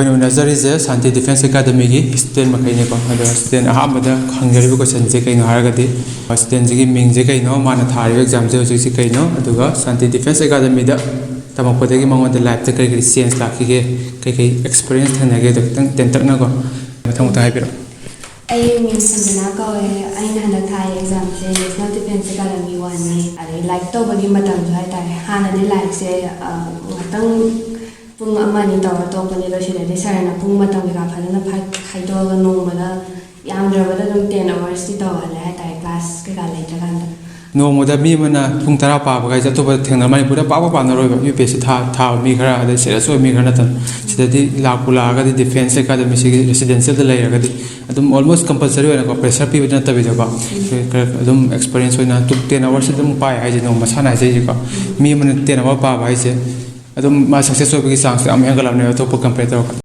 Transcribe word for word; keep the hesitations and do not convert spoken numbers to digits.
ꯑꯩꯈꯣꯏꯅ ꯎꯅꯖꯔꯤꯁꯦ ꯁꯥꯟꯇꯤ defence ꯑꯦꯀꯥꯗꯃꯤꯒꯤ student ꯃꯈꯩꯅꯤꯀꯣ꯫ ꯑꯗꯣ student ꯑꯍꯥꯟꯕꯗ ꯍꯪꯖꯔꯤꯕ ꯀꯣꯏꯁꯟꯁꯦ ꯀꯩꯅꯣ ꯍꯥꯏꯔꯒꯗꯤ, ꯏꯁꯇꯨꯗꯦꯟꯁꯤꯒꯤ ꯃꯤꯡꯁꯦ ꯀꯩꯅꯣ, ꯃꯥꯅ ꯊꯥꯔꯤꯕ ꯑꯦꯛꯖꯥꯝꯁꯦ ꯍꯧꯖꯤꯛꯁꯤ ꯀꯩꯅꯣ, ꯑꯗꯨꯒ ꯁꯥꯟꯇꯤ ꯗꯤꯐꯦꯟꯁ ꯑꯦꯀꯥꯗꯃꯤꯗ ꯇꯝꯃꯛꯄꯗꯒꯤ ꯃꯉꯣꯟꯗ ꯂꯥꯏꯐꯇ ꯀꯔꯤ ꯀꯔꯤ ꯆꯦꯟꯖ ꯂꯥꯛꯈꯤꯒꯦ, ꯀꯩ ꯀꯩ ꯑꯦꯛꯁꯄꯤꯔꯤꯌꯦꯟꯁ ꯊꯦꯡꯅꯒꯦ, ꯑꯗꯣ ꯈꯤꯇꯪ ꯇꯦꯟꯇꯛꯅꯀꯣ ꯃꯊꯪ ꯃꯊꯪ ꯍꯥꯏꯕꯤꯔꯛꯑꯣ꯫ ꯑꯩ ꯃꯤꯡ ꯁꯟꯖꯅꯥ ꯀꯧꯋꯦ꯫ ꯑꯩꯅ ꯍꯟꯗꯛ ꯊꯥꯏ ꯑꯦꯛꯖꯥꯝꯁꯦ ꯅꯦꯁꯅꯦꯜ ꯗꯤꯐꯦꯟꯁ ꯑꯦꯀꯥꯗꯃꯤ ꯋꯥꯟꯅꯤ꯫ ꯑꯗꯩ ꯂꯥꯏꯔꯤꯛ ꯇꯧꯕꯒꯤ ꯃꯇꯝꯁꯨ ꯍꯥꯏꯇꯥꯔꯦ, ꯍꯥꯟꯅꯗꯤ ꯂꯥꯏꯔꯤꯛꯁꯦ ꯉꯥꯛꯇꯪ ꯄꯨꯡ ꯑꯃ ꯑꯅꯤ ꯇꯧꯔ ꯇꯣꯛꯄꯅꯦ, ꯑꯗꯣ ꯁꯤꯗꯗꯤ ꯁꯥꯔꯅ ꯄꯨꯡ ꯃꯇꯝ ꯀꯩꯀꯥ ꯐꯖꯅ ꯈꯥꯏꯗꯣꯛꯑꯒ ꯅꯣꯡꯃꯗ ꯌꯥꯝꯗ꯭ꯔꯕꯗ ꯑꯗꯨꯝ ꯇꯦꯟ ꯑꯋꯥꯔꯁꯇꯤ ꯇꯧꯍꯜꯂꯦ ꯍꯥꯏꯇꯥꯔꯦ, ꯀ꯭ꯂꯥꯁ ꯀꯩꯀꯥ ꯂꯩꯇ꯭ꯔꯀꯥꯟꯗ꯫ ꯅꯣꯡꯃꯗ ꯃꯤ ꯑꯃꯅ ꯄꯨꯡ ꯇꯔꯥ ꯄꯥꯕ ꯍꯥꯏꯁꯦ ꯑꯇꯣꯞꯄ ꯊꯦꯡꯅ ꯃꯅꯤꯄꯨꯔꯗ ꯄꯥꯛꯄ ꯄꯥꯅꯔꯣꯏꯕ꯫ ꯌꯨ ꯄꯤ ꯑꯦꯁ ꯁꯤ ꯊꯥ ꯊꯥꯕ ꯃꯤ ꯈꯔ, ꯑꯗꯩ ꯁꯤꯔꯤꯌꯁ ꯑꯣꯏꯕ ꯃꯤ ꯈꯔ ꯅꯠꯇꯅ꯫ ꯁꯤꯗꯗꯤ ꯂꯥꯛꯄꯨ ꯂꯥꯛꯑꯒꯗꯤ ꯗꯤꯐꯦꯟꯁ ꯑꯦꯀꯥꯗꯃꯤꯁꯤꯒꯤ ꯔꯦꯁꯤꯗꯦꯟꯁꯤꯌꯦꯜꯗ ꯂꯩꯔꯒꯗꯤ ꯑꯗꯨꯝ ꯑꯣꯜꯃꯣꯁ ꯀꯝꯄꯜꯁꯔꯤ ꯑꯣꯏꯅꯀꯣ, ꯄ꯭ꯔꯦꯁꯔ ꯄꯤꯕꯗꯤ ꯅꯠꯇꯕꯤꯗꯀꯣ, ꯑꯩꯈꯣꯏ ꯈꯔ ꯑꯗꯨꯝ ꯑꯦꯛꯁꯄꯤꯔꯤꯌꯦꯟꯁ ꯑꯣꯏꯅ ꯑꯗꯨꯝ ꯇꯦꯟ ꯑꯋꯥꯔꯁꯤ ꯑꯗꯨꯝ ꯄꯥꯏ ꯍꯥꯏꯁꯦ, ꯅꯣꯡꯃ ꯃꯁꯥꯅ ꯍꯥꯏꯖꯩꯁꯦꯀꯣ꯫ ꯃꯤ ꯑꯃꯅ ꯇꯦꯟ ꯑꯋꯥꯔ ꯄꯥꯕ ꯍꯥꯏꯁꯦ ꯑꯗꯨꯝ ꯃꯥ ꯁꯛꯁꯦꯁ ꯑꯣꯏꯕꯒꯤ ꯆꯥꯟꯁꯇꯣ ꯌꯥꯝ ꯍꯦꯟꯒꯠꯂꯕꯅꯦꯕ, ꯑꯇꯣꯞꯄ ꯀꯝꯄꯦꯌꯔ ꯇꯧꯔꯒ꯫